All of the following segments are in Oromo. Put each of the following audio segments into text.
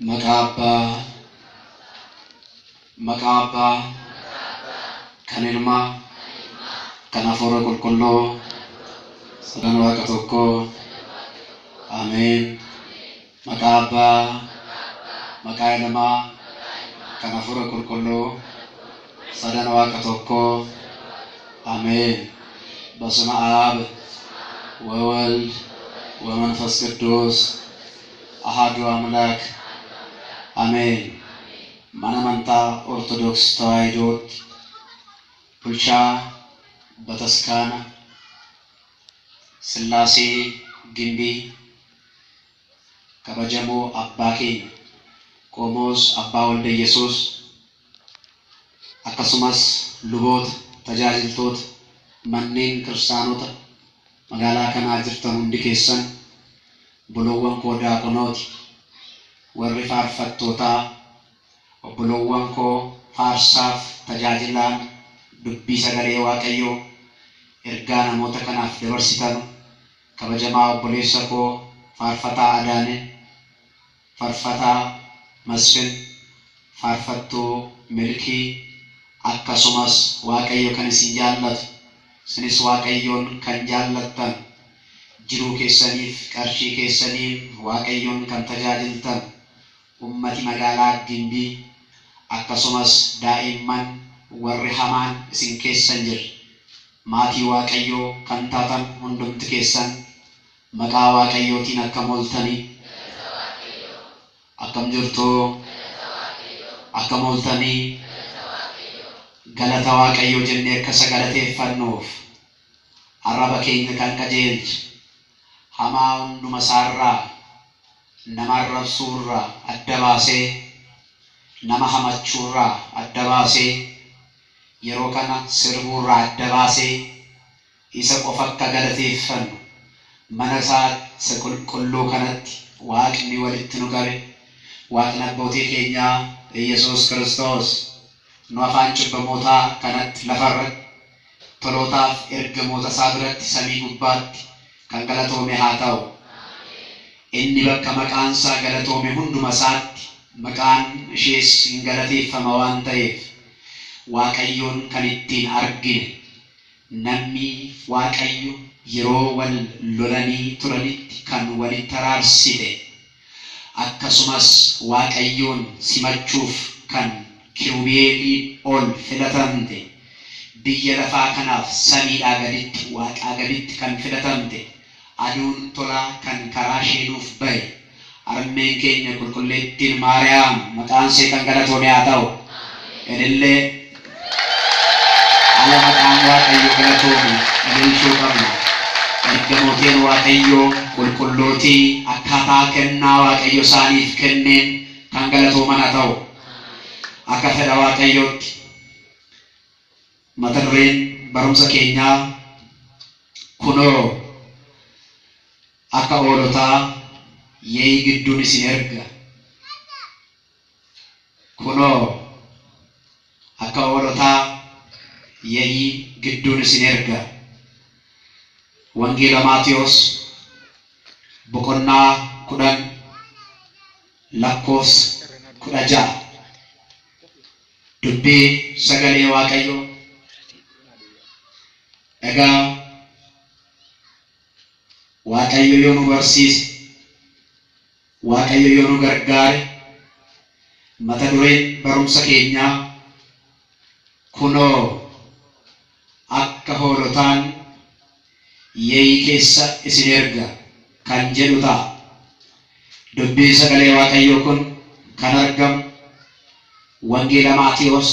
Maqaa Abbaa, maqaa Abbaa, kan Ilmaa, kan Hafuura Qulqulluu, sadan Waaqa tokkoo. Ameen. Maqaa Abbaa, maqaa Ilmaa, kan Hafuura Qulqulluu, sadan Waaqa tokkoo. Ameen. በስመ አብ ወወልድ ወመንፈስ ቅዱስ አሐዱ አምላክ አሜን። Mana amantaa Ortodoksii Tawaahidootti bulchaa bataskaana Sillaasee Gimbii, kabajamoo abbaa keenya Qomoos Abbaa Walda Yesuus, akkasumas luboota, tajaajiltoota manneen kiristaanota magaalaa kanaa jirtan hundi keessan, obboloowwan koo daaqonooti, warri faarfattootaa, obboloowwan koo faarsaaf tajaajilaan dubbii sagalee Waaqayyoo ergaa namoota kanaaf dabarsitan, kabajamaa obboleessa koo faarfataa Adaane, faarfataa Masfin, faarfattuu Milkii, akkasumas Waaqayyo kan isin jaallatu, isinis Waaqayyoon kan jaallattan, jiruu keessaniif qarshii keessaniin Waaqayyoon kan tajaajiltan, ummati magaalaa Gimbii, akkasumas daa'imman warri hamaan isin keessan jirre, maatii Waaqayyoo kan taatan hundumti keessan, maqaa Waaqayyootiin akkam ooltanii? Akkam jirtu? Akkam ooltanii? Galata Waaqayyoo jennee akka isa galateeffannuuf arraba keenya kan qajeelche, hamaa hunduma isaarraa, nama arrabsuurraa adda baasee, nama hamachuurraa adda baasee, yeroo kana sirbuurraa adda baasee, isa qofa akka galateeffannu mana isaa isa qulqulluu kanatti Waaqni walitti nu qabe, Waaqni abbootii keenyaa Iyyasuus Kiristoos, nu afaan cubbamootaa kanatti lafarratti, tolootaaf ergamoota isaa biratti samii gubbaatti kan galatoome haa ta'u. Inni bakka maqaan isaa galatoome hunduma isaatti maqaan ishees hin galateeffama waan ta'eef, Waaqayyoon kan ittiin argine, namni Waaqayyo yeroo wal lolanii turanitti kan walitti araarsite, akkasumas Waaqayyoon simachuuf kan kirubeeliin ol filatamte, biyya lafaa kanaaf samiidhaa gaditti, waaqaa gaditti kan filatamte, aduun tolaa kan karaa isheenuuf ba'e, harmeen keenya qulqulleettiin Maariyaam maqaan ishee kan galatoome haa ta'u. Ilillee ala maqaan Waaqayyo galatoome ililchuu qabna. Ergamooteen Waaqayyoo qulqullootii akkaataa kennaa Waaqayyo isaaniif kenneen kan galatooman haa ta'u. Akka fedha Waaqayyootti mata dureen barumsa keenyaa "Kunoo akka hoolotaa ye'ii gidduun isin erga." Kunoo akka hoolotaa ye'ii gidduun isin erga. Wangeela Maatiyos boqonnaa 10 lakkoofsa 16. Dubbii sagalee Waaqayyoo. Egaa Waaqayyo yoo nu barsiise, Waaqayyo yoo nu gargaare, mata dureen barumsa keenyaa "Kunoo akka hoolotaan ye'ii keessa isin erga" kan jedhu ta'a. Dubbii sagalee Waaqayyoo kun kan argamu Wangeela Maatiyos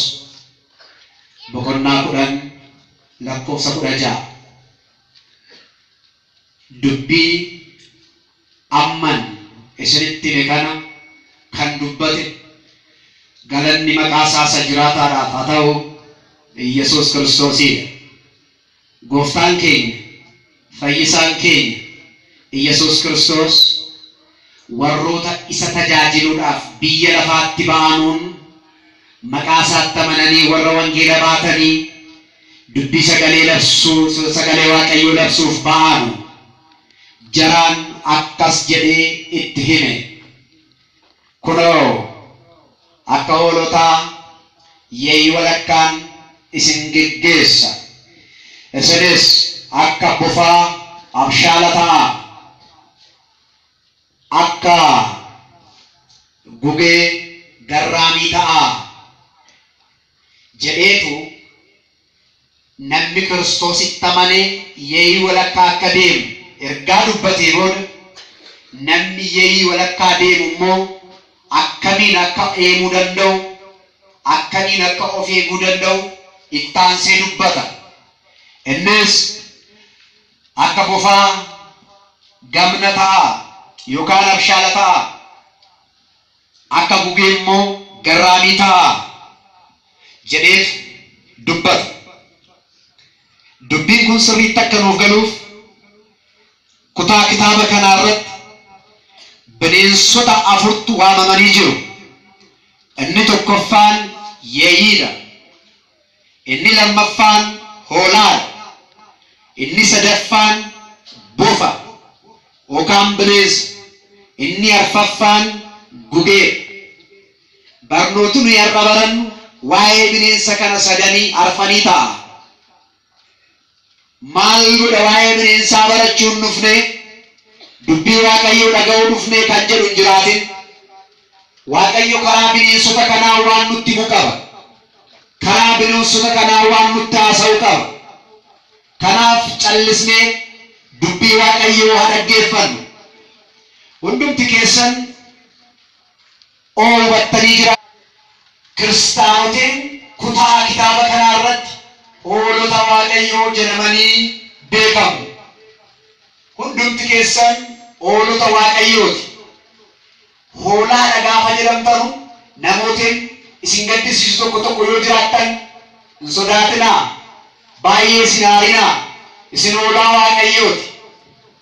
boqonnaa 10 lakkoofsa 16. Dubbii amman isinitti hime kana kan dubbate, galanni maqaa isaa isa jiraataadhaaf haa ta'u, Iyyasuus Kiristoosidha. Gooftaan keenya, fayyisaan keenya Iyyasuus Kiristoos warroota isa tajaajiluudhaaf biyya lafaatti ba'anuun, maqaa isaatti amananii warra wangeela baatanii dubbii sagalee labsuu, sagalee Waaqayyoo labsuuf ba'anu jaraan akkas jedhee itti hime. Kunoo Akka hoolotaa yeeyyii walakkaan isin geggeessa. Isinis akka bofaa abshaala ta'aa. Akka gugee garraamii ta'aa jedheetu namni Kiristoositti amanee yeeyyii walakkaa akka deemu ergaa dubbatee booda namni yeeyyii walakkaa deemu immoo akkamiin akka eeguu danda'u, akkamiin akka of eeguu danda'u ittaansee dubbata. Innis akka bofaa gamna ta'a yookaan abshaala ta'a, akka gugee immoo garraamii ta'a jedheetu dubbata. Dubbiin kun sirriitti akka nuuf galuuf kutaa kitaaba kanaa irratti bineensota afurtu waamamanii jiru. Inni tokkoffaan yeeyyiidha. Inni lammaffaan hoolaadha. Inni sadaffaan bofa yookaan bineensa. Inni arfaffaan gugeedha. Barnooti nuyi har'a barannu waa'ee bineensa kana sadanii arfanii ta'a. Maal godha waa'ee bineensaa barachuun dhufne, dubbii Waaqayyoo dhaga'uu dhufne kan jedhu hin jiraatin. Waaqayyo karaa bineensota kanaa waan nutti himu qaba. Karaa bineensota kanaa waan nutti haasa'u qaba. Kanaaf callisnee dubbii Waaqayyoo haa dhaggeeffannu. Hundumti keessan hubattanii jira. Kiristaanotiin kutaa kitaaba kanaa irratti hoolota Waaqayyoo jedhamanii beekamu. Hundumti keessan hoolota Waaqayyooti. Hoolaadha gaafa jedhamtanu namootiin isin gaddisiisu tokko tokko yoo jiraattan hin sodaatinaa, baay'ee isin aarinaa, isin hoolaa Waaqayyooti.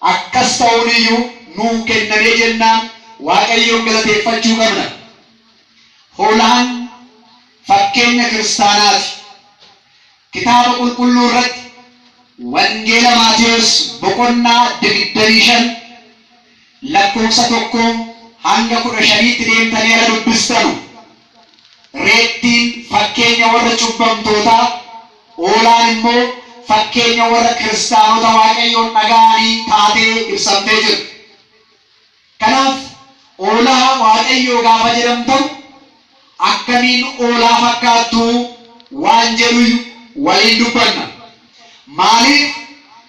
Akkas ta'uun iyyuu nuu kennamee jennaan Waaqayyoon galateeffachuu qabna. Hoolaan fakkeenya kiristaanaati. Kitaaba qulqulluu irratti Wangeela Maatiyos boqonnaa 25 lakkoofsa 1 hanga 15tti deemtanii ala dubbistanu. Reettiin fakkeenya warra cubbamtootaa, hoolaan immoo fakkeenya warra kiristaanota Waaqayyoon dhaga'anii taatee ibsamtee jirti. Kanaaf hoolaa Waaqayyoo gaafa jedhamtan akkamiin hoolaa fakkaattu waan jedhu waliin dubbanna. Maaliif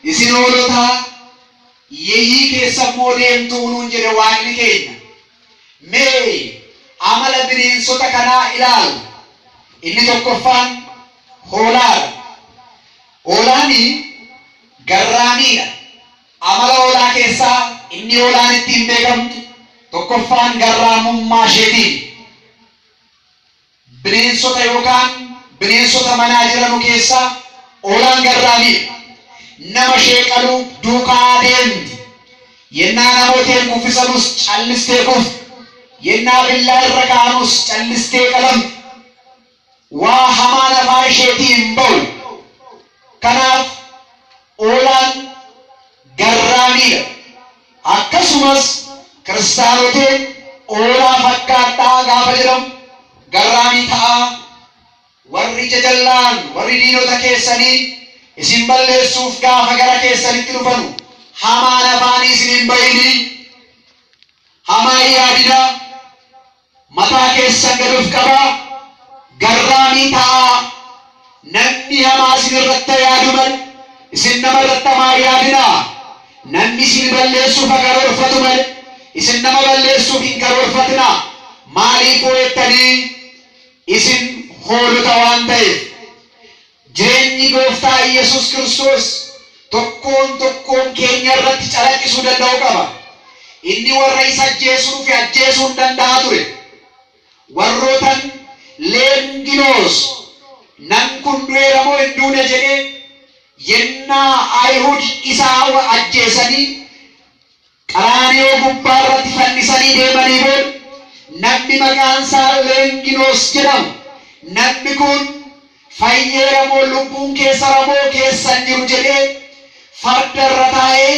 isin hoolota yeeyyii keessa immoo deemtuu nuun jedhe Waaqni keenya. Mee amala bineensota kanaa ilaalu. Inni tokkoffaan hoolaadha. Hoolaani garraamiidha. Amala hoolaa keessaa inni hoolaan ittiin beekamtu tokkoffaan garraamummaa isheetiin. Bineensota yookaan bineensota manaa jiranu keessaa hoolaan garraamiidha. Nama ishee qaluu duukaa deemti. Yennaa namooteen kuffisanus callistee kufti. Yennaa billaa irra kaa'anus callistee qalamti. Waa hamaan afaan isheetii hin ba'u. Kanaaf hoolaan garraamiidha. Akkasumas kiristaanoteen hoolaa fakkaattaa gaafa jedhamu garraamii ta'aa. Warri jajallaan warri diinota keessanii isin balleessuuf gaafa gara keessanitti dhufanu hamaan afaanii isin hin bayinii. Hamaa yaadinaa, mataa keessan gad of qabaa, garraamii ta'aa. Namni hamaa isin irratti yaadu malee isin nama irratti hamaa yaadinaa. Namni isin balleessuuf karoorfatu malee isin nama balleessuuf hin karoorfatinaa. Maaliif hoo'ettanii isin hoolota waan ta'eef. Jireenyi Gooftaa Yesuus Kiristoos tokkoon tokkoon keenya irratti calaqqisuu danda'u qaba. Inni warra isa ajjeesuu fi ajjeesuu hin danda'a ture. Warrootan Leengiloos nan kun du'eera moo hin duune jedhee yennaa Ayihud isaa ajjeesanii Qaraaniyoo gubbaa irratti fannisanii deemanii booda namni maqaan isaa Leengiloos jedhamu namni kun fayyeera moo lubbuun keessa ramoo keessa hin jiru jedhee farda irra taa'ee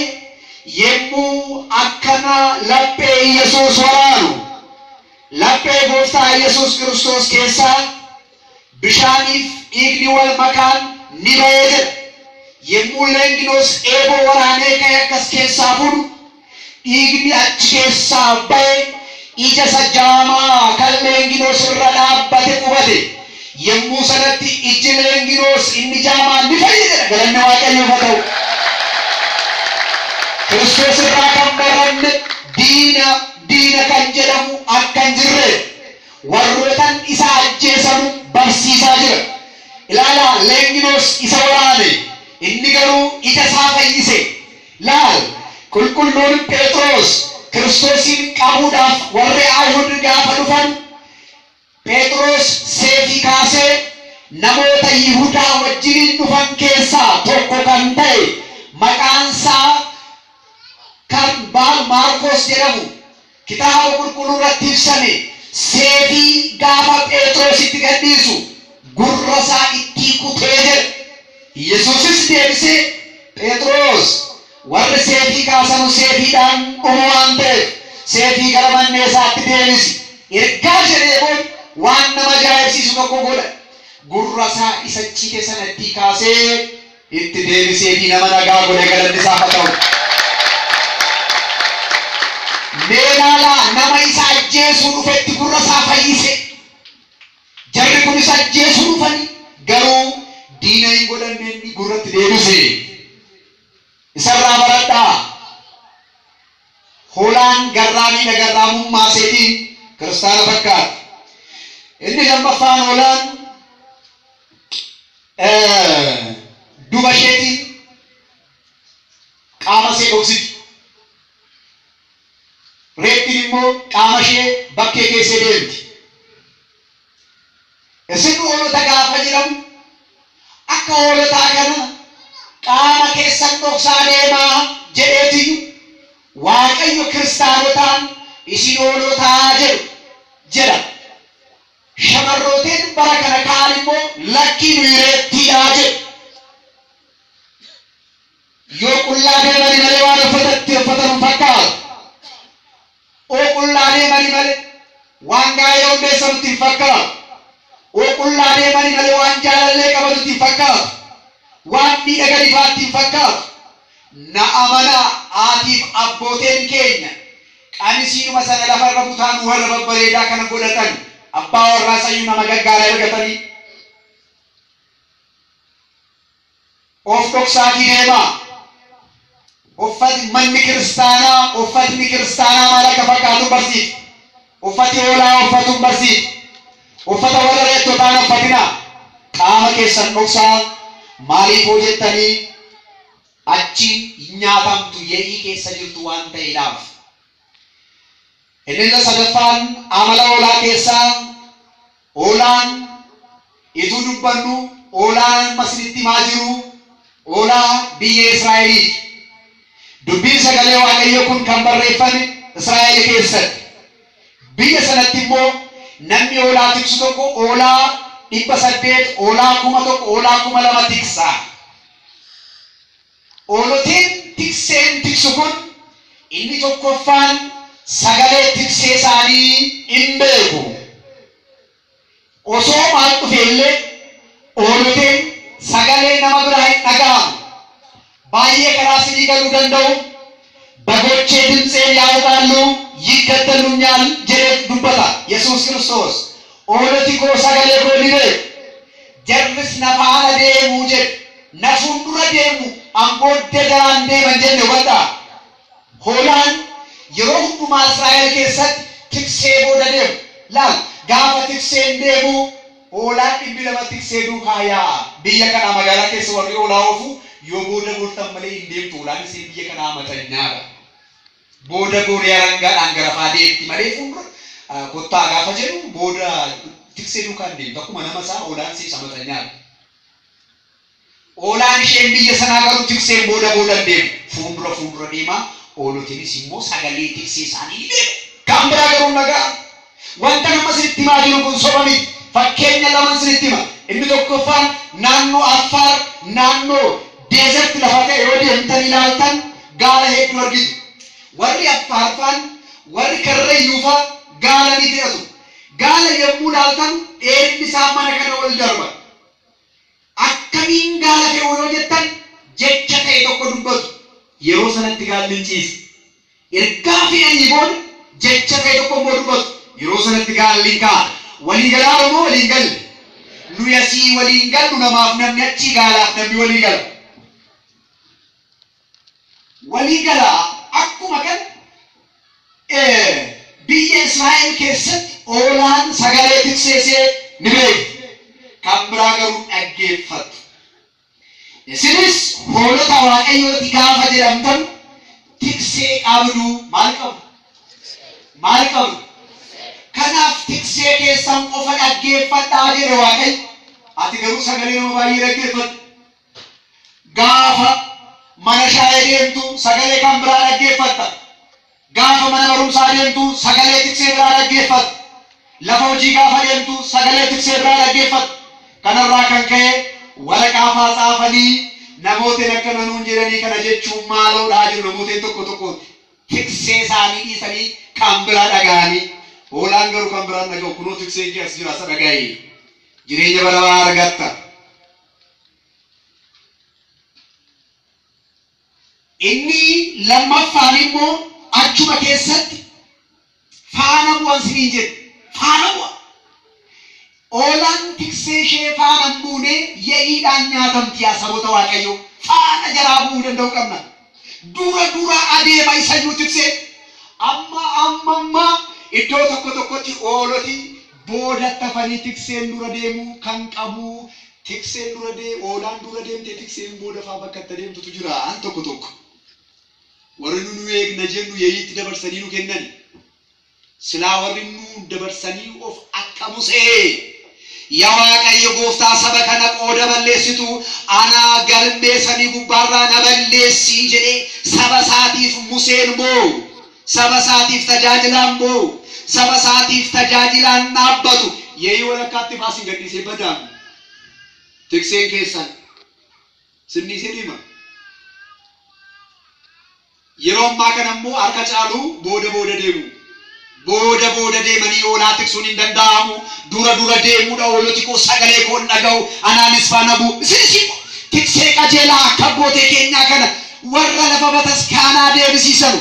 yemmuu akkana laphee Yesuus waraanu Laphee gooftaa Yesuus Kiristoos keessaa bishaaniif dhiigni wal makaan ni ba'ee jedha. Yemmuu Leenginos eeboo waraanee ka'e akkas keessaa fuudhu dhiigni achi keessaa ba'e ija isa jaamaa kan Leenginos irra dhaabbate qubate. Yemmuu sanatti ijji Leenginos inni jaamaan ni fayye jedha. Galanni Waaqayyoof haa ta'u. Kiristoos irraa kan baranne diina kan jedhamu akka hin jirre warrootan isa ajjeesanu barsiisaa jira. Ilaalaa Leenginos isa waraane inni garuu ija isaa fayyise. Laal qulqulluun Phexros Kiristoosiin qabuudhaaf warri Ayihud gaafa dhufan Phexros seefii kaasee namoota Yihudaa wajjiniin dhufan keessaa tokko kan ta'e maqaan isaa kan Maarkos jedhamu kitaaba qulqulluu irratti ibsame seefii gaafa Phexrositti gadhiisu gurra isaa itti kutee jedha. Yesuusis deebisee Phexros warri seefii kaasanu seefiidhaan dhumu waan ta'eef seefii gara mannee isaatti deebisi. Ergaa jedhee booda waan nama ajaa'ibsiisu tokko godha. Gurra isaa isa cite sana itti kaasee itti deebisee fi nama nagaa godhe galanni isaa haa ta'u. Mee ilaalaa nama isa ajjeesuu dhufetti gurra isaa fayyise. Jarri kun isa ajjeesuu dhufani garuu diina hin godhanne inni gurratti deebise. Isarraa baradhaa. Hoolaan garraamiidha garraamummaa isheetiin kiristaana fakkaata. Inni lammaffaan hoolaan duba isheetiin qaama ishee dhoksiti. Reettiin immoo qaama ishee bakkee keessee deemti. Isin hoolota gaafa jedhamu akka hoolotaa kana qaama keessan dhoksaa deemaa jedheetiyyuu Waaqayyo kiristaanotaan isin hoolotaa jedhu jedha. Shamarrooteen bara kana kaan immoo lakkii nuyi reettiidhaa jedhu. Yoo qullaa deemani malee waan uffatatti uffatan hin fakkaatu. Oo qullaa deemani malee waan gaa'ela hundeessanutti hin fakkaatu. Oo qullaa deemani malee waan jaalallee qabanutti hin fakkaatu. Waan miidhagan ifaatti hin fakkaatu. Na amanaa haatiif abbooteen keenya qamisiinuma sana lafarra butaan warra babbareedaa kana godhatan abbaa warraa sayyuu nama gaggaarii argatanii of dhoksaatii deemaa. Uffati manni kiristaanaa uffatni kiristaanaa maal akka fakkaatu barsiisa. Uffati hoolaa uffatu barsiisa. Uffata warra reettotaan uffatinaa. Qaama keessan dhoksaa maaliif hojjettanii achi nyaatamtu ye'ii keessa jirtu waan ta'eedhaaf. Inni sadaffaan amala hoolaa keessaa hoolaan ituu dubbannu hoolaan amma isinitti himaa jiru hoolaa biyya Israa'eliiti. Dubbiin sagalee Waaqayyoo kun kan barreeffame Israa'el keessatti. Biyya sanatti immoo namni hoolaa tiksu tokko hoolaa 800, hoolaa 1000, hoolaa 2000 tiksa. Hoolotiin tikseen tiksu kun inni tokkoffaan sagalee tiksee isaanii hin beeku. Osoo maal dhufe illee hoolotiin sagalee nama biraa hin dhaga'amu. Baay'ee karaa isinii galuu danda'u. በጎቼ ድምፄን ያውቃሉ ይከተሉኛል jedhee dubbata Yesuus Kiristoos. Hooloti koo sagalee koo ni beeku. Jarris na faana deemuu jedhe. Na fuuldura deemu an booddee daraan deeman jenne hubadhaa. Hoolaan yeroo hundumaa Israa'el keessatti tiksee booda deemu. Laal gaafa tikseen deemu hoolaan 200 tiksee duukaa yaa'a. Biyya kanaa magaalaa keessa warri hoolaa oofu yoo booda goortan malee hin deemtu hoolaan isheen biyya kanaa matanyaadha. Booda gooree arangaadhaan garafaa deemti malee fuuldura kottaa gaafa jedhu booda tiksee duukaa hin deemtu. Akkuma nama isaa hoolaan ishee isa matanyaadha. Hoolaan isheen biyya sanaa garuu tikseen booda booda hin deemu. Fuuldura fuuldura deemaa hoolotiinis immoo sagalee tiksee isaanii ni beeku. Kan biraa garuu nagaa. Wanta nama isinitti himaa jiru kun soba miti. Fakkeenya lama isinitti hima. Inni tokkoffaan naannoo Affaar naannoo deezerti lafa ta'e yoo deemtan ilaaltan gaala hedduu argitu. Warri Affaarfaan warri Karrayyuufaa Gaala ni fe'atu. Gaala yommuu laaltan dheerinni isaa mana kana ol darba. Akkamiin gaala fe'u yoo jettan jecha ta'e tokko dubbatu. Yeroo sanatti gaalli hin ciisa. Ergaa fe'anii booda jecha ta'e tokko immoo dubbatu. Yeroo sanatti gaalli hin ka'a. Walii galaa moo waliin galle? Nuyi asii waliin gallu namaaf namni achii gaalaaf namni walii gala. Walii galaa akkuma kana biyya Israa'el keessatti oolaan sagalee tikseesee ni beekti. Kan biraa garuu dhaggeeffattu. Isinis hoolota Waaqayyooti gaafa jedhamtan tiksee qabdu. Maal qabdu? Maal qabdu? Kanaaf tiksee keessan qofa dhaggeeffadhaa jedhe Waaqayyo. Ati garuu sagalee nama baay'ee dhaggeeffatta. Gaafa mana shaayee deemtu sagalee kan biraa dhaggeeffatta. Gaafa mana barumsaa deemtu sagalee tiksee biraa dhaggeeffatta. Lafa hojii gaafa deemtu sagalee tiksee biraa dhaggeeffatta. Kanarraa kan ka'e waraqaa faa tsaafanii namooteen akkana nuun jedhanii kana jechuun maaloodhaa jiru. Namooteen tokko tokko tiksee isaanii dhiisanii kan biraa dhaga'anii. Hoolaan garuu kan biraan dhaga'u. Kunoo tikseen kee as jira, isa dhaga'i. Jireenya bara baraa argatta. Inni lammaffaan immoo achuma keessatti faana bu'an siniin jedhe. Faana bu'a. Oolaan tiksee ishee faana hin buune ye'iidhaan nyaatamti yaa saboota Waaqayyoo. Faana jaraa bu'uu danda'u qabna. Dura dura adeema isayyuu tiksee. Amma amma amma iddoo tokko tokkotti ooloti boodatti hafanii tikseen dura deemuu kan qabu tikseen dura deemu oolaan dura deemtee tikseen booda faa bakka itti adeemtutu jira al tokko tokko. Warri nu eegna jennu yeeyiitti dabarsanii nu kennani. Silaa warri nu dabarsanii of akka Musee. Yaa Waaqayyo gooftaa saba kana qooda balleessitu ana galmee samii gubbaarraa na balleessii jedhee saba isaatiif Museen boo'u. Saba isaatiif tajaajilaan boo'u. Saba isaatiif tajaajilaan dhaabbatu. Yeeyii walakkaatti faasin gadhiisee badaan. Tikseen keessan sinniisee deema. Yeroo ammaa kana immoo harka caalu booda booda deemu. Booda booda deemanii oolaa tiksuun hin danda'amu. Dura dura deemuudha ooloti koo sagalee koo hin dhaga'u. Anaanis faana bu'u. Isinis immoo tiksee qajeelaa akka abbootee keenyaa kana warra lafa bataskaanaa deebisiisanu.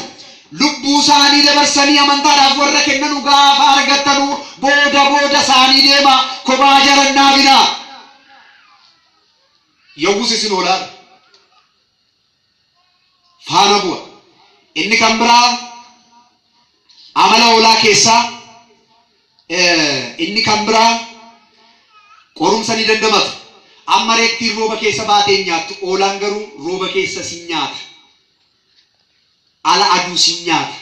Lubbuu isaanii dabarsanii amantaadhaaf warra kennanu gaafa argattanu booda booda isaanii deema. Kophaa jarannaa binaa. Yawus isin oolaadha. Faana bu'a. Inni kan biraa amala oolaa keessaa inni kan biraa qorumsa ni dandamata. Amma reettiin rooba keessa baatee hin nyaattu. Oolaan garuu rooba keessa si nyaata. Ala aduu si nyaata.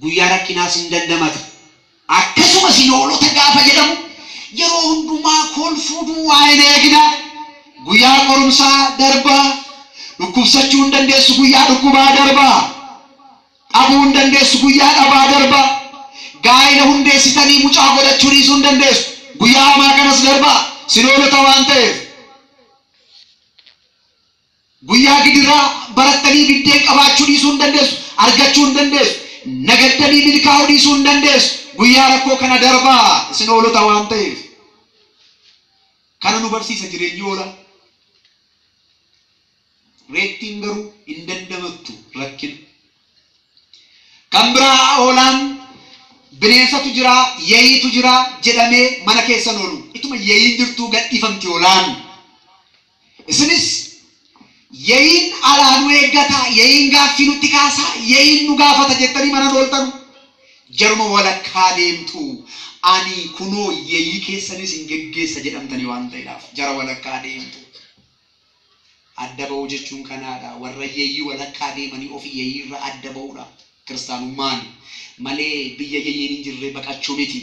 Guyyaa rakkinaas hin dandamata. Akkasumas hoolota gaafa jedhamu yeroo hundumaa kolfuu duwwaa hin eegina. Guyyaa qorumsaa darbaa. Dhukkubsachuu hin dandeessu guyyaa dhukkubaa darbaa. Dhabuu hin dandeessu guyyaa dhabaa darbaa. Gaa'ela hundeessitanii mucaa godhachuu dhiisuu hin dandeessu. Guyyaa hamaa kanas darbaa. Sin hoolota waan ta'eef. Guyyaa gidiraa barattanii biddeen qabaachuu dhiisuu hin dandeessu. Argachuu hin dandeessu. Nagaddanii milkaa'uu dhiisuu hin dandeessu. Guyyaa rakkoo kana darbaa. Isin hoolota waan ta'eef. Kana nu barsiisa jireenyi hoolaa. Reettiin garuu hin dandamattu rakkina. Kan biraa oolaan bineensatu jira, yeeyiitu jira jedhamee mana keessan oolu. Ituma yeeyiin jirtuu gadhiifamti oolaan. Isinis yeeyiin alaa nu eeggata, yeeyiin gaaffii nutti kaasa, yeeyiin nu gaafata jettanii mana ooltanu. Jaruma walakkaa deemtu. Ani kunoo yeeyii keessanis hin geggeessa jedhamtanii waan ta'eedhaaf jara walakkaa deemtu. Adda ba'uu jechuun kanaadha. Warra yeeyii walakkaa deemanii ofii yeeyii irra adda ba'uudha. Kiristaanummaan malee biyya yeeyiin hin jirre baqachuu miti.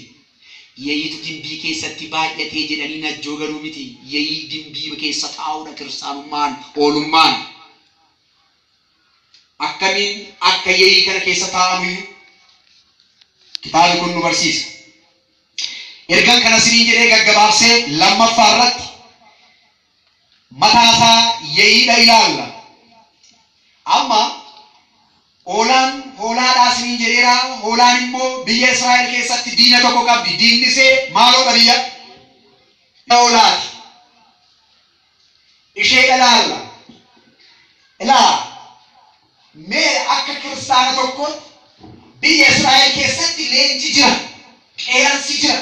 Yeeyiitu gimbii keessatti baay'atee jedhanii najjoo galuu miti. Yeeyii gimbii keessa taa'uudha kiristaanummaan oolummaan. Akkamiin akka yeeyii kana keessa taa'amu kitaabni kun nu barsiisa. Ergan kana siniin jedhee gaggabaabsee lammaffaa irratti mataasaa yeeyiidha ilaalla. Amma Hoolaan hoolaadhaa isiniin jedheera. Hoolaan immoo biyya Israa'el keessatti diina tokko qabdi. Diinni ishee maaloodha biyya? Hoolaati. Ishee ilaalla. Ilaa mee akka kiristaana tokkootti biyya Israa'el keessatti leenci jira, qeeransi jira,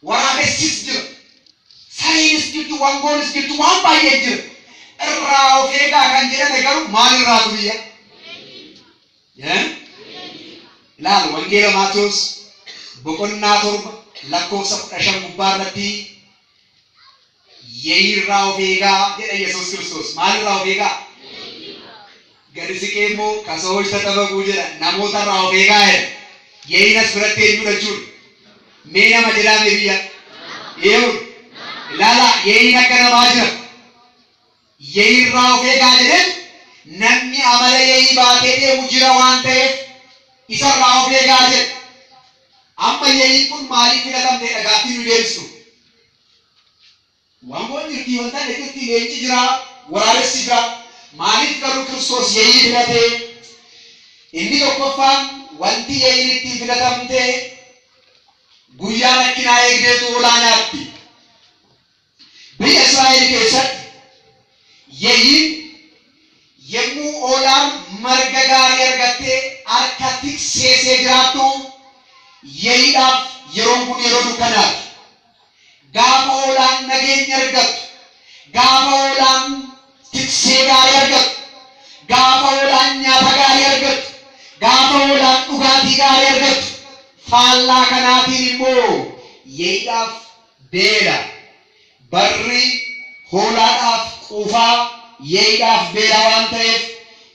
waraabessis jira, sareenis jirtu, wangoonis jirtu, waan baay'ee jira. Irraa of eegaa kan jedhame garuu maalirraatu biyya? Ilaal Wangeela Maatewos boqonnaa 7 lakkoofsa 15 gubbaa irratti yeeyirraa of eegaa jedha Yesuus Kiristoos. Maalirraa of eegaa? Gadi siqee immoo ከሰዎች ተጠበቁ jedha. Namootarraa of eegaa jedha. Yeeyin as biratti eenyudha jechuudha? Mee nama jedhaa biyya? Eewudha. Ilaala yeeyin akka namaa jira. Yeeyirraa of eegaa jedheen namni amala yeeyii baatee deemu jira waan ta'eef isarraa of eegaa jedha. Amma yeeyiin kun maaliif filatamteedha gaaffii nu deebistu? Wangoon jirti, wanta jirti, leenci jira, waraabessi jira. Maaliif garuu Kiristoos yeeyii filatee? Inni tokkoffaan wanti yeeyiin ittiin filatamte guyyaa rakkinaa eegdeetu hoolaa nyaatti. Biyya Israa'el keessatti yeeyiin yemmuu hoolaan marga gaarii argattee harka tikseesee jiraattu yeeyiidhaaf yeroon kun yeroo dukkanaati. Gaafa hoolaan nageenya argattu, gaafa hoolaan tiksee gaarii argattu, gaafa hoolaan nyaata gaarii argattu, gaafa hoolaan dhugaatii gaarii argattu, faallaa kanaatiin immoo yeeyiidhaaf beela. Barri hoolaadhaaf quufaa, yeeyiidhaaf beela waan ta'eef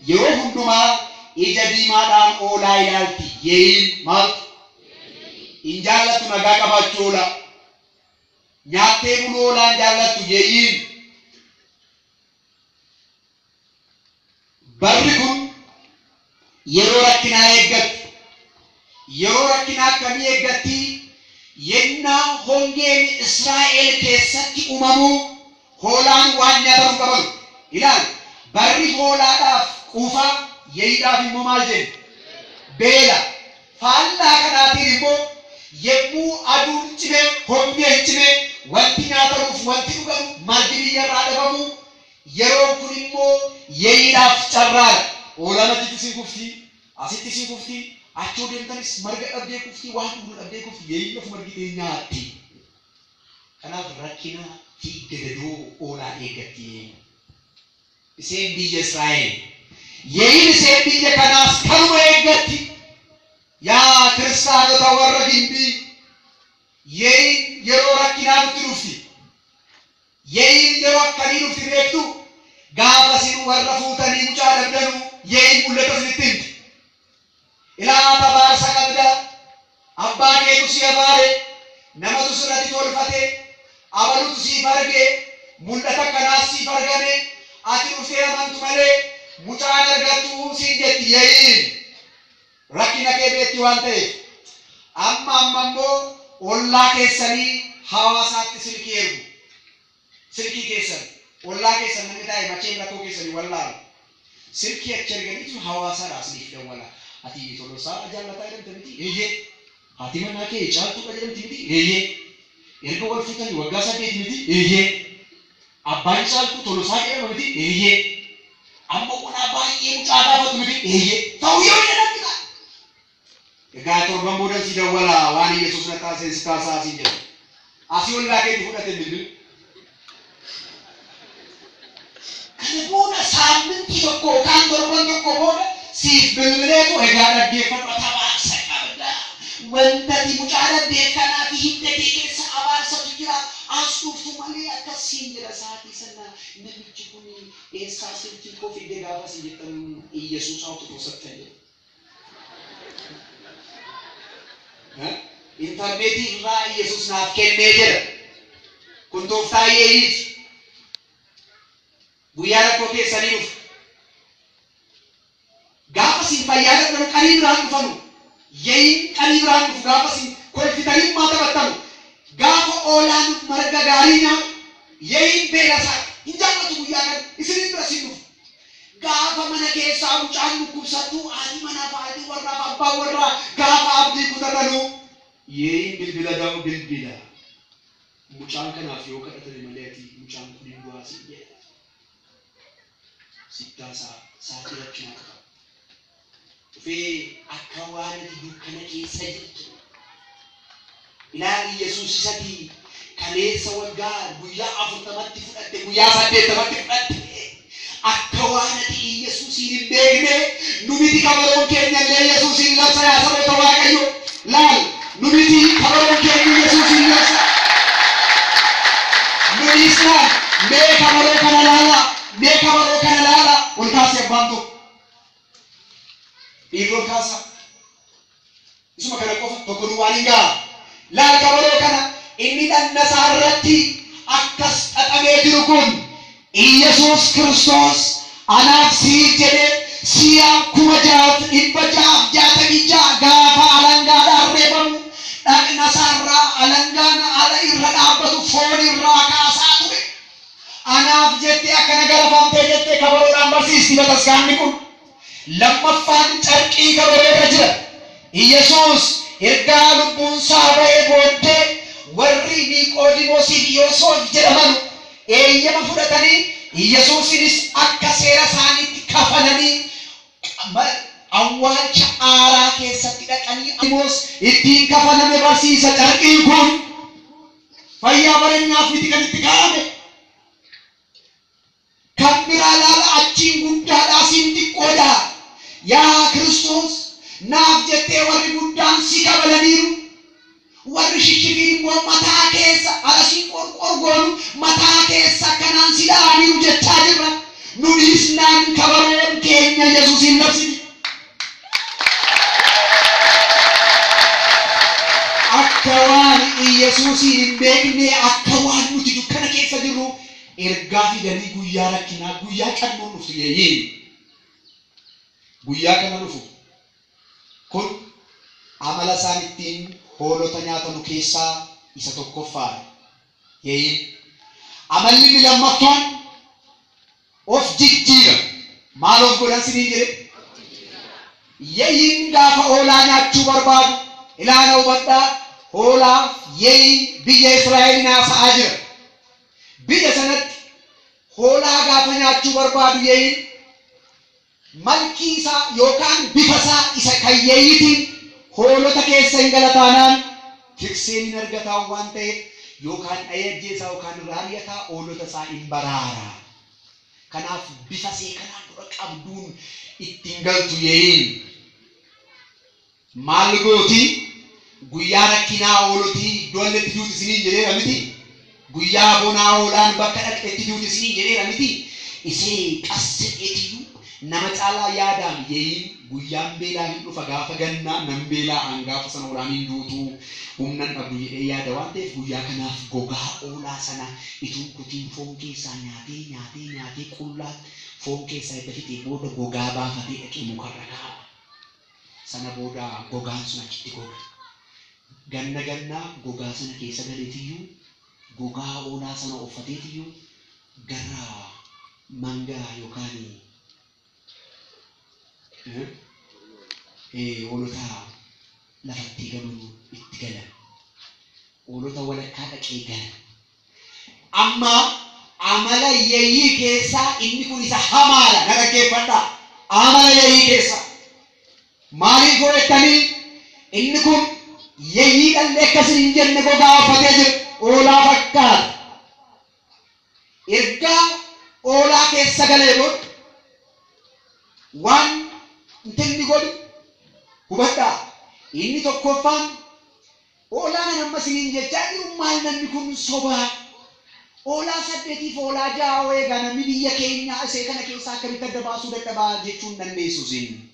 yeroo hundumaa ija diimaadhaan hoolaa ilaalti. Yeeyiin maaltu? Hin jaallattu nagaa qabaachuu hoolaa. Nyaattee buluu hoolaa hin jaallattu yeeyiin. Barri kun yeroo rakkinaa eeggatti. Yeroo rakkinaa akkamii eeggatti? Yennaa hongeen Israa'el keessatti uumamu hoolaan waan nyaatamu qaban. Ilaal barri hoolaadhaaf quufaa, yeeyiidhaaf immoo maal jenna? Beela. Faallaa kanaatiin immoo yemmuu aduun cimee, hongeen cimee, wanti nyaatamuuf wanti dhugamu margi biyyarraa dhabamu yeroon kun immoo yeeyiidhaaf carraadha. Hoolaan achitti siin kufti, asitti siin kufti, achoo deemtanis marga dhabdee kufti, waan dhugdu dhabdee kufti, yeeyiin ofuma argitee nyaatti. Kanaaf rakkina fi gadadoo hoolaa eeggatti. Isheen biyya Israa'el. Yeeyiin isheen biyya kanaas kanuma eeggatti. Yaa kiristaanota warra Gimbii, yeeyiin yeroo rakkinaa nutti dhufti. Yeeyiin yeroo akkamii dhufti beektu? Gaafa isin warra fuutanii mucaa dhabdanu yeeyiin mul'ata isinitti himti. Ilaa abaarsa qabda, abbaa keetu si abaare, namatu sirratti tolfate, abalutu siif arge, mul'ata akkanaas siif argame, ati dhuftee amantu malee mucaan argattu siin jetti yeeyiin. Rakkina kee beekti waan ta'eef. Amma amma immoo ollaa keessanii hawaasaatti silkii ergu. Silkii keessan, ollaa keessan namni taa'e macheen rakkoo keessanii wallaalu. Silkii achi erganiitu hawaasaadhaa isiniif dawwala. Ati Tolosaa jaallataa jedhamte miti? Eeyyee. Haati manaa kee Caaltuudha jedhamti miti? Eeyyee. Erga wal fuutanii waggaa 8 miti? Eeyyee. Abbaan Caaltuu Tolosaa jedhama miti? Eeyyee. Amma qonaa baay'ee mucaa gaafatu miti? Eeyyee. Ta'u yoo jedhamti ta'a. Egaa torban booda si dawwala waan Yesuus na taasise si taasaa siin jedha. Asii ollaa keetti fudhate bilbil. Kana booda saamintii tokko yookaan torban tokko booda siif bilbileetu egaa dhaggeeffadhu ati abaarsa qabda. Wanta ati mucaa dhabdeef kanaa fi hidda kee keessa abaarsatu jira. As dhuftu malee akkas siin jedha sa'aatii sana namichi kun eessaa silkii koo fidde gaafa siin jettan Iyyasuus awutoo sattan jedha. Intarneetii irraa Iyyasuus naaf kennee jedha. Kun tooftaa yeeyiiti. Guyyaa rakkoo keessanii dhufu. Gaafa isin fayyaa dhabdan qalii biraan dhufanu. Yeeyiin qalii biraan dhufu gaafa isin kolfitanii maa taphattanu. Gaafa oolaan marga gaarii nyaatu yeeyiin beela isaa hin jaallatu guyyaa kana isinin bira isin dhufu. Gaafa mana keessaa mucaan dhukkubsattu haati manaa haati warraa abbaan warraa gaafa abdii kutatanu yeeyin bilbila da'u bilbila. Mucaan kanaaf yoo kadhatame malee ati mucaan kun hin du'aa siin jedha. Sittaasaa sa'aatii rakkinaa qaba. Dhufee akka waan ati dukkana keessa jirtu. Ilaali Yesuus isati kaleessa waggaa guyyaa 40tti fudhatte guyyaa 80tti fudhatte. Akka waan ati Yesuusiin hin beekne nu miti kabaroon keenya illee Yesuusiin labsa yaa saboota Waaqayyo. Laal nu miti kabaroon keenya Yesuusiin labsa. Nu dhiisnaan mee kabaroo kana laala mee kabaroo kana laala ol kaasi abbaan tokko. Dhiirri ol kaasa. Isuma kana qofa tokko duwwaan hin ga'a. Laal kabaroo kana inni dhanna isaa irratti akkas xaxamee jiru kun Yesuus Kiristoos anaaf sii jedhe si'a 6666 gaafa alangaadhaan reebamu dhaqna isaarraa alangaan ala irra dhaabbatu foon irraa kaasaa ture. Anaaf jettee akkana garafamtee jettee kabaroodhaan barsiisti bataskaanni kun. Lammaffaan carqii kabaroo irra jira. Yesuus ergaa lubbuun isaa ba'ee booddee warri Niqoodimoosii fi Yoosef jedhaman eeyyama fudhatanii Yesuusinis akka seera isaaniitti kafananii awwaalcha aaraa keessatti dhaqanii ittiin kafaname barsiisa. Carqiin kun fayyaa bareenyaaf miti kan itti kaa'ame. Kan biraa laala achiin guddaadhaa siin xiqqoodhaa. Yaa Kiristoos naaf jettee warri guddaan si kabalaniiru. Warri shishshifiin immoo mataa keessa alasii qorqorgoonu mataa keessa akkanaan si dha'aniiru jechaa jirra. Nu dhiisnaan kabaroon keenya Yesuusiin labsiti. Akka waan Yesuusiin hin beekne akka waan nuti dukkana keessa jirru ergaa fidanii guyyaa rakkinaa guyyaa qannoon dhuftu yeeyyiin. Guyyaa kana dhufu kun amala isaan ittiin hoolota nyaatamu keessaa isa tokkoffaadha. Yeeyyiin. Amalli inni lammaffaan of jijjiira. Maal of godhan siniin jedhe? Yeeyyiin gaafa hoolaa nyaachuu barbaadu ilaala hubadhaa hoolaa yeeyyiin biyya Israa'el naasa'aa jira. Biyya sanatti hoolaa gaafa nyaachuu barbaadu yeeyyiin malkii isaa yookaan bifa isaa isa kan yeeyyiitiin hoolota keessa hin galataanaan tikseen hin argataa waan ta'eef yookaan dha'ee ajjeesaa yookaan irraa ari'ataa hoolota isaa hin baraara. Kanaaf bifa see kanaan dura qabduun ittiin galtu yeeyyiin. Maal gooti? Guyyaa rakkinaa hoolotii iddoo inni itti duuti isiniin jedheera miti. Guyyaa bonaa hoolaan bakka dhaqxetti duuti isiniin jedheera miti. Isee qasse'eetiyyuu nama caalaa yaadaan yeeyyiin guyyaan beelaa hin dhufa gaafa gannaa nan beelaa an gaafa sana hoolaan hin duutu humnan dhabdu jedhee yaada waan ta'eef guyyaa kanaaf gogaa hoolaa sana ituun kutiin foon keessaa nyaatee nyaatee nyaatee qullaa foon keessaa edda fixee booda gogaa baafatee dhaqee mukarra kaa'a. Sana booda gogaan sun achitti goga. Ganna gannaa gogaa sana keessa galeetiyyuu gogaa hoolaa sana uffateetiyyuu gara mangaa yookaan hoolota lafatti galu itti gala. Hoolota walakkaa dhaqee gala. Amma amala yeeyyii keessaa inni kun isa hamaadha. Na dhaggeeffadhaa. Amala yeeyyii keessaa. Maaliif godhattanii inni kun yeeyyii dhalli akkasin hin jenne gogaa uffatee jira. Hoolaa fakkaata. Ergaa hoolaa keessa galee booda waan inni godhu hubadhaa. Inni tokkoffaan hoolaan amma isiniin jechaa jiru maal namni kun sobaa. Hoolaa 8 hoolaa 6 eegaa namni biyya keenyaa isee kana keessaa akkamitti adda baasuu dadhabaa jechuun dandeessu isin.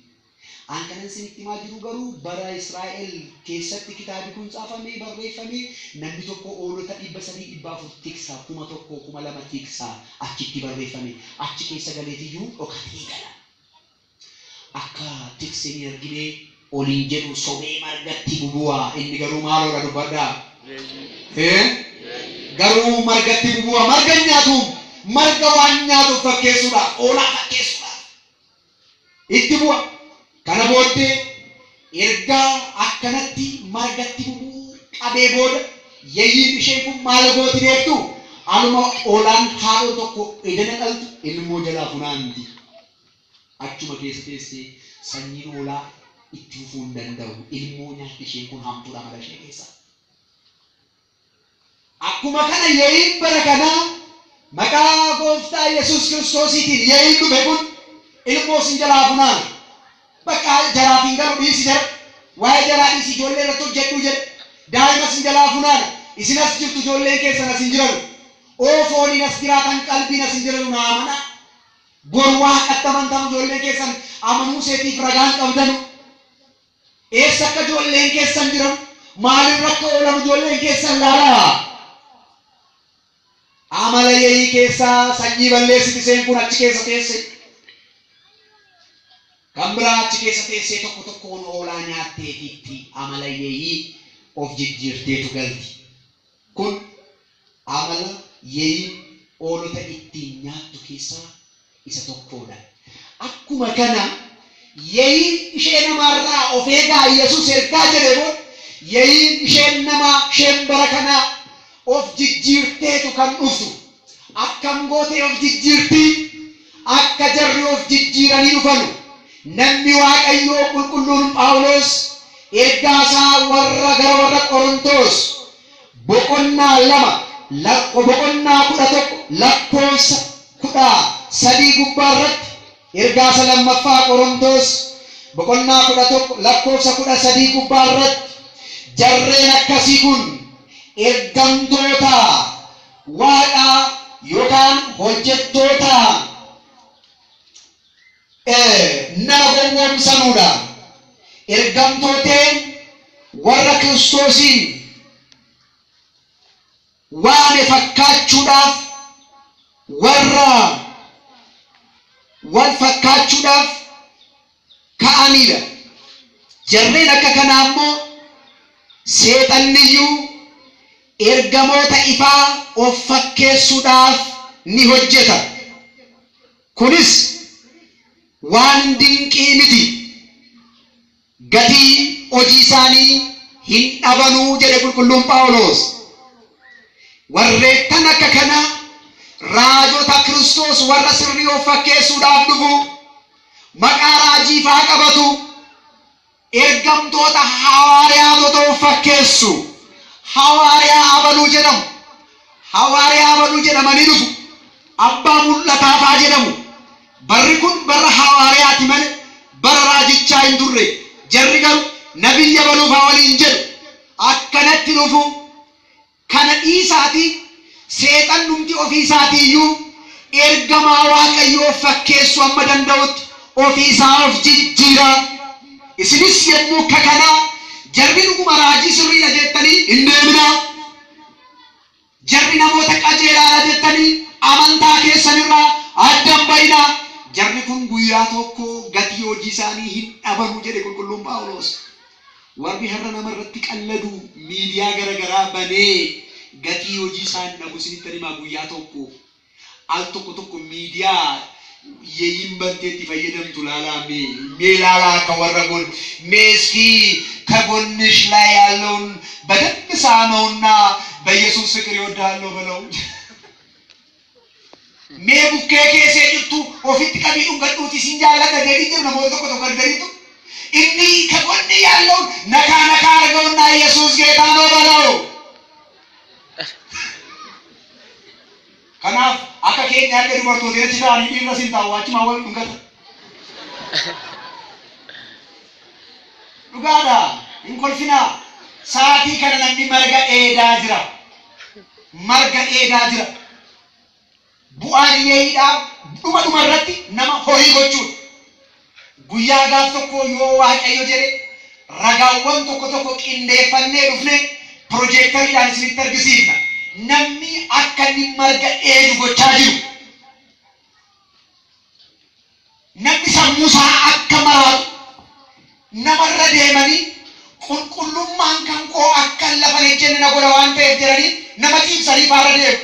An kanan isinitti himaa jiru garuu bara Israa'el keessatti kitaabni kun caafamee barreeffamee namni tokko hoolota 300 400 tiksa 1000 2000 tiksa achitti barreeffame achi keessa galeetiyyuu dhokatee gala. Akka tikseen hin argine oliin jedhu sobee margatti bubu'a inni garuu maaloodha dubbadhaa. Garuu margatti bubu'a marga nyaatu marga waan nyaatuuf fakkeessuudhaaf hoolaa fakkeessuudhaaf. Itti bu'a. Kana booddee ergaa akkanatti margatti bu'uu qabee booda yeeyyiin isheen kun maal gooti beektu? Aluma oolaan haadhoo tokko edana dhaltu ilmoo jalaa funaanti. Achuma keessa teessee sanyiin hoolaa itti fufuu hin danda'u. Ilmoo nyaatti isheen kun hamtuudha mala ishee keessa. Akkuma kana yeeyyiin bara kanaa maqaa gooftaa Yesuus Kiristoosiitiin yeeyyiin dhufe kun ilmoo sin jalaa funaana. Bakka jaraaf hin galu dhiisi jara. Waa'ee jaraa dhiisi ijoollee irratti hojjedhuu jedhe. Daa'ima sin jalaa funaana. Isin as jirtu ijoolleen keessan as hin jiranu. Oo fooniin as jiraatan qalbiin as hin jiranu naa amanaa. Bor waaqatti amantan ijoolleen keessan amanuu seetiif ragaan qabdanu. Eessa akka ijoolleen keessan jiran maalirra akka oolan ijoolleen keessan laalaa. Amala yeeyii keessaa sanyii balleessiti isheen kun achi keessa teesse. Kan biraa achi keessa teessee tokko tokkoon hoolaa nyaatteetitti amala yeeyii of jijjiirteetu galti. Kun amala yeeyii hoolota ittiin nyaattu keessaa isa tokkodha. Akkuma kana yeeyiin ishee namarraa of eegaa Yesuus ergaa jedhe booda yeeyiin isheen namaa isheen bara kanaa of jijjiirteetu kan dhuftu. Akkam gootee of jijjiirtii? Akka jarri of jijjiiranii dhufanu. Namni Waaqayyoo qulqulluun Phaawulos ergaa isaa warra gara warra Qorontos boqonnaa 2 boqonnaa 11 lakkoofsa 13 gubbaa irratti ergaa isa lammaffaa Qorontos boqonnaa 11 lakkoofsa 13 gubbaa irratti jarreen akkasii kun ergamtoota Waaqaa yookaan hojjettoota nama gowwoomsanuudha. Ergamtooteen warra Kiristoosiin waame fakkaachuudhaaf warra wal fakkaachuudhaaf ka'aniidha. Jarreen akka kanaa immoo seexanniyyuu ergamoota ifaa of fakkeessuudhaaf ni hojjeta. Kunis waan dinqii miti. Gatii hojii isaanii hin dhabanuu jedhe qulqulluun Phaawulos. Warreettan akka kanaa raajota Kiristoos warra sirrii of fakkeessuudhaaf dhufu maqaa raajii faa qabatu ergamtoota hawaariyaatota of fakkeessu. Hawaariyaa abaluu jedhamu. Hawaariyaa abaluu jedhamanii dhufu. Abbaa mul'ataa faa jedhamu. Barri kun bara hawaariyaati malee bara raajichaa hin turre. Jarri garuu nabiyya baluu faa waliin jedhu. Akkanatti dhufu. Kana dhiisaati seexannumti ofii isaatii ergamaa Waaqayyoo fakkeessuu amma danda'utti ofii isaa of jijjiira. Isinis yommuu akka kanaa jarri dhuguma raajii sirriidha jettanii hin deeminaa. Jarri namoota qajeelaadha jettanii amantaa keessanirraa adda hin bayinaa. Jarri kun guyyaa tokko gatii hojii isaanii hin dhabanu jedhe qulqulluun Phaawulos. Warri har'a namarratti qalladu miidiyaa garaagaraa banee gatii hojii isaan dhabu isinitti himaa guyyaa tokko al tokko tokko miidiyaa yeeyyiin banteetti fayyadamtu laalaa mee laalaa akka warra ጎን mee እስኪ ከጎንሽ ላይ ያለውን በደንብ ሳመውና በኢየሱስ ፍቅር ይወድሃለሁ በለው። Mee bukkee keessee jirtu ofitti qabii dhungadhuuti sin jaalladha jedhii jiru namoota tokko tokko arganitu inni ከጎን ያለውን ነካ ነካ አድርገውና ኢየሱስ ጌታ ነው በለው። Kanaaf akka keenya akka dubartoota achi ta'anii dhiirra sin taa'u achumaa wal dhungata. Dhugaadha hin kolfinaa. Sa'aatii kana namni marga dheedaa jira. Marga dheedaa jira. Bu'aan yeeyiidhaa dhuma dhuma irratti nama horii gochuudha. Guyyaa gaaf tokko yoo Waaqayyo jedhe ragaawwan tokko tokko qindeeffannee dhufne piroojeektariidhaan isinitti argisiifna. Namni akka inni marga dheedu gochaa jiru. Namni sammuu isaa akka maraatu namarra deemanii qulqullummaan kan koo akka lafa hin ejjenne na godha waan ta'eef jedhanii nama ciibsanii faara deemu.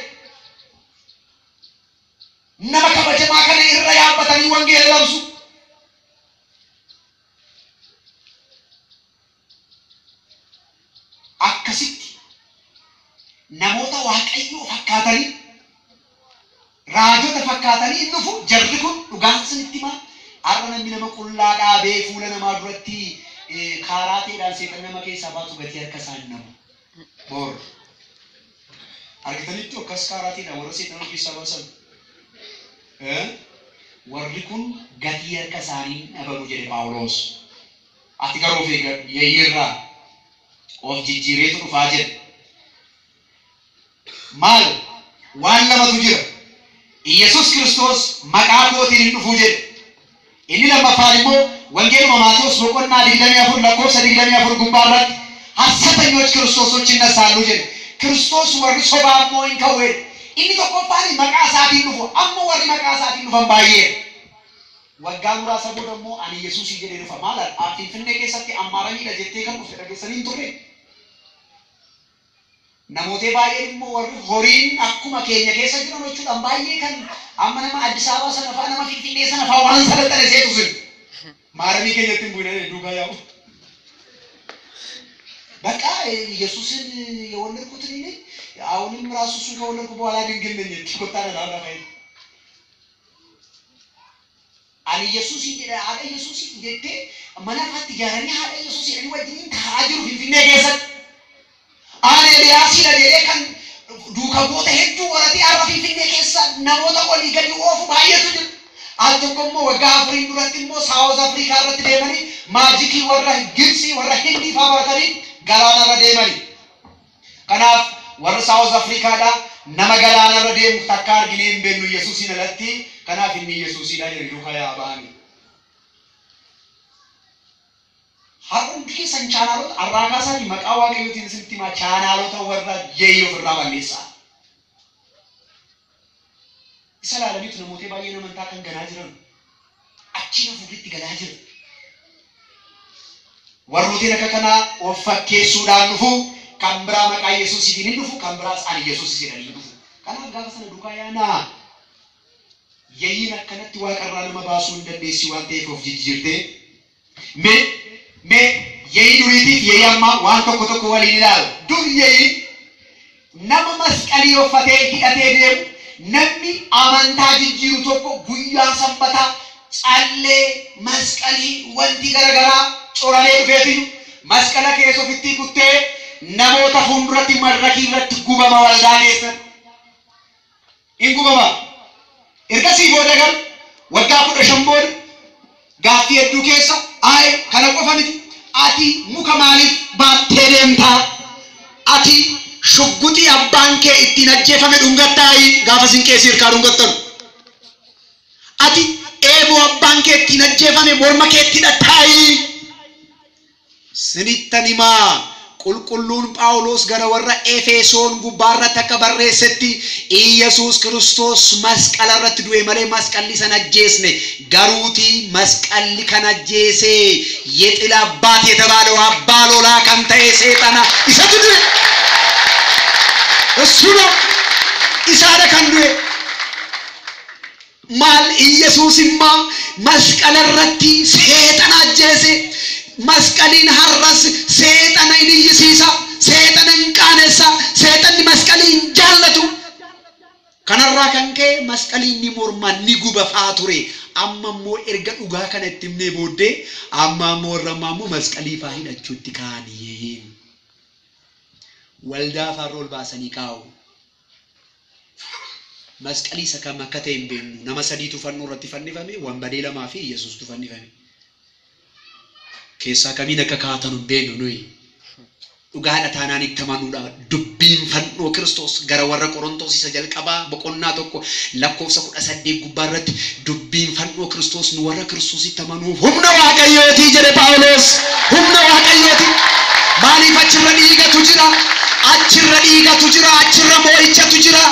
Nama kabajamaa kana irra yaabbatanii wangeela labsu. Akkasitti namoota Waaqayyoo fakkaatanii raajota fakkaatanii hin dhufu. Jarri kun dhugaan isinitti himaa, har'a namni nama qullaa dhaabee fuula namaa duratti kaaraateedhaan seexan nama keessaa baatu gatii harka isaa hin namu. Bor argitanitti akkas kaaraateedhaan warra seexan nama keessaa baasan. Warri kun gatii harka isaanii dhabamu jedhe Phaawulos. Ati garuu of eeggadhu, yeeyyiirraa of jijjiireetu dhufaa jedhe. Maal waan lamatu jira. Iyesuus Kiristoos maqaa kootiin hin dhufuu jedhe. Inni lammaffaan immoo Wangeeluma Maatewos boqonnaa 24 lakkoofsa 24 gubbaa irratti ሐሰተኞች ክርስቶሶች ይነሳሉ jedhe. Kiristoos warri sobaa immoo hin ka'u jedhe. Inni tokkoffaan maqaa isaatiin dhufu, amma warri maqaa isaatiin dhufan baay'eedha. Waggaa muraasa booda immoo ani Yesuusii jedhee dhufa. Maal Finfinnee keessatti ammaaramiidha jettee kan dhufte dhageessanii hin turre. Namoota baay'een immoo warri horiin akkuma keenya keessa jiran jechuudhaan baay'ee kan amma nama Addis Ababa sana fa'a nama Finfinnee sana fa'a waan salaxane seetu sun. Maaramii keenyatti hin bu'in duukaa yaa'u. በቃ ኢየሱስን የወለድኩት እኔ ነኝ። አሁንም ራሱ እሱን ከወለድኩ በኋላ ድንግል ነኝ ቆጣ ነው። Ani Yesuus jedha, haadha Yesuus jettee mana faatti ijaaranii haadha Yesuus jedhanii wajjiniin taa'aa jiru Finfinnee keessatti. Ani Eliyaasidha jedhee kan duuka bu'oota hedduu horatee har'a Finfinnee keessa namoota olii gadi oofu baay'eetu jira. Al tokko immoo waggaa 4 duratti immoo Saawuz Afrikaa irratti deemanii maajikii warra Gibsii warra Hindii fa'aa baratanii galaanarra deemanii. Kanaaf warra Saawuz Afrikaadhaa nama galaanarra deemu takka arginee hin beeknu Yesuusiin alatti. Kanaaf inni Yesuusidha jedhe duukaa yaa ba'anii. Har'a hundi keessan chaanaalota arraa kaasanii maqaa Waaqayyootiin isinitti himaa, chaanaalota warra yeeyyii ofirraa balleessaa. Isa ilaalaniitu namoota baay'een amantaa kan ganaa jiran achiin hafuurritti galaa jira. Warrootiin akka kanaa of fakkeessuudhaan dhufu, kan biraa maqaa Yesuusiitiin hin dhufu, kan biraas ani Yesuus jedhanii hin dhufu. Kanaaf gaafa sana duukaa yaanaa. Yeeyyiin akkanatti waaqarraa nama baasuu hin dandeessi waan ta'eef of jijjiirtee. Mee yeeyyii duriitiif yeeyyii ammaa waan tokko tokko waliin ilaalu. Dur yeeyyiin nama masqalii uffatee hidhatee deemu, namni amantaa jijjiiru tokko guyyaa sanbataa callee masqalii wanti garaagaraa coramee dhufeetiyu masqala keessa ofitti kuttee namoota fuulduratti madrakii irratti gubama waldaa keessatti. Hin gubama. Ergasii booda garuu waggaa 15 booda gaaffii hedduu keessa ayi kana qofa miti, ati muka maaliif baattee deemtaa? Ati shugguxii abbaan kee ittiin ajjeefame dhungattaayi gaafa sin qeesii hirkaa dhungattanu. Ati eeboo abbaan kee ittiin ajjeefame morma keetti hidhattaayi. Sinittan himaa, qulqulluun Phaawulos gara warra Efesoon gubbaarratti akka barreessetti Iyyasuus Kiristoos masqala irratti du'e malee masqalli sana ajjeesne. Garuuti masqalli kan ajjeese የጥል አባት የተባለው አባ ሎላ kan ta'e seexana isatu du'e. እሱ ነው isaadha kan du'e. Maal Iyyasuus immoo masqala irratti seexana ajjeese. Masqaliin har'as seexana hin iyyisiisa, seexana hin qaanessa, seexanni masqalii hin jaallatu. Kanarraa kan ka'e masqaliin ni morma, ni guba fa'aa ture. Amma immoo erga dhugaa kana itti himnee booddee amma immoo warra ammaa immoo masqalii fa'aa hidhachuutti ka'anii. Waldaa fa'aa ol baasanii kaa'u. Masqalii isa kam akka ta'e hin beeknu. Nama sadiitu fannoo irratti fannifame, wanbadee lamaa fi Yesuustu fannifame. Keessaa kamiin akka kaa'atan hin beeknu nuyi. Dhugaadha taanaan itti amanuudha. Dubbiin fannoo Kiristoos gara warra Qorontoos isa jalqabaa boqonnaa 1 lakkoofsa 18 gubbaa irratti dubbiin fannoo Kiristoos nu warra Kiristoositti amanuuf humna Waaqayyootii jedhe Phaawulos. Humna Waaqayyooti. Maaliif achirra dhiigatu jira? Achirra dhiigatu jira, achirra moo'ichatu jira,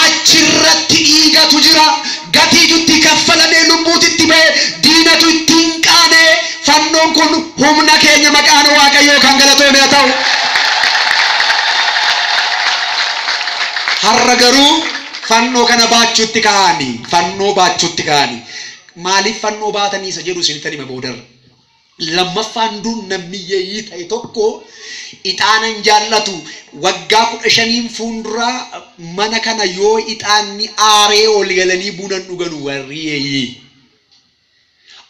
achirratti dhiigatu jira. Gatiitu itti kaffalamee lubbuutu itti ba'e, diinatu ittiin qaane. Fannoon kun humna keenya, maqaan Waaqayyoo kan galatoome haa ta'u. Har'a garuu fannoo kana baachuutti ka'anii, fannoo baachuutti ka'anii. Maaliif fannoo baatanii isa jedhu isinittan hima boodarra. Lammaffaan dur namni yeeyyii ta'e tokko ixaanan jaallatu waggaa 15 fuuldura mana kana yoo ixaanni aaree ol galanii bunan dhuganu warri yeeyyii.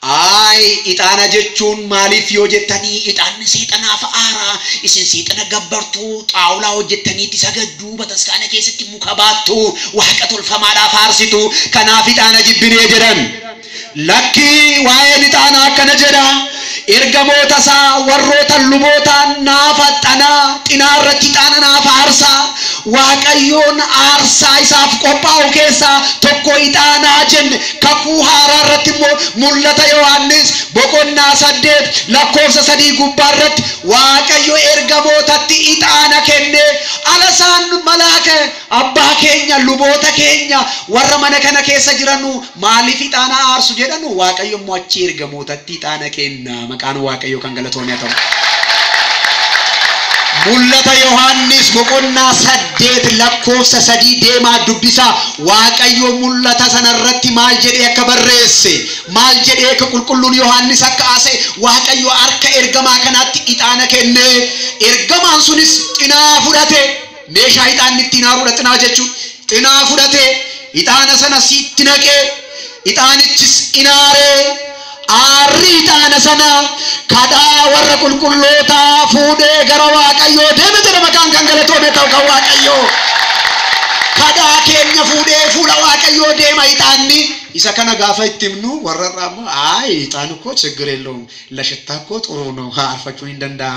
Ay, ixaana jechuun maaliif yoo jettanii ixaanni seexanaaf aaraa, isin seexana gabbartuu, xaawulaa hojjettaniitti sagadduu, bataskaana keessatti muka baattu, waaqa tolfamaadhaaf aarsitu, kanaaf ixaana jibbinee jedhan. Lakkii waa'een ixaanaa akkana jedha. Ergamoota isaa warroota luboota naafa xanaa xinaa irratti ixaana naafa aarsaa, Waaqayyoon aarsaa isaaf qophaa'u keessaa tokko ixaanaa jenne. Kakuu haaraa irratti immoo mul'ata Yohaannis boqonnaa 8 lakkoofsa 3 gubbaa irratti Waaqayyo ergamootatti ixaana kenne. Alasaan malaaka abbaa keenya luboota keenya warra mana kana keessa jiranu maaliif ixaana aarsu jedhanu, Waaqayyo immoo achi ergamootatti ixaana kenna. Maqaan Waaqayyoo kan galatoome haa ta'u. Mul'ata Yohaannis boqonnaa 8 lakkoofsa 3 deemaa dubbisaa. Waaqayyo mul'ata sanarratti maal jedhee akka barreesse, maal jedhee akka qulqulluun Yohaannis akka haasa'e, Waaqayyo harka ergamaa kanaatti ixaana kenne. Ergamaan sunis xinaa fudhate, meeshaa ixaanni ittiin aaruudha xinaa jechuun. Xinaa fudhate, ixaana sana sitti naqee, ixaanichis inaaree, aarri ixaana sana kadhaa warra qulqullootaa fuudhee gara Waaqayyoo deeme jedha. Maqaan kan galatoome ta'u kan Waaqayyoo. Kadhaa keenya fuudhee fuula Waaqayyoo deema ixaanni. Isa kana gaafa itti himnu warra irraa immoo, አይ ixaan እኮ ችግር የለውም ለሽታ እኮ ጥሩ ነው አርፋችሁን hin danda'amu.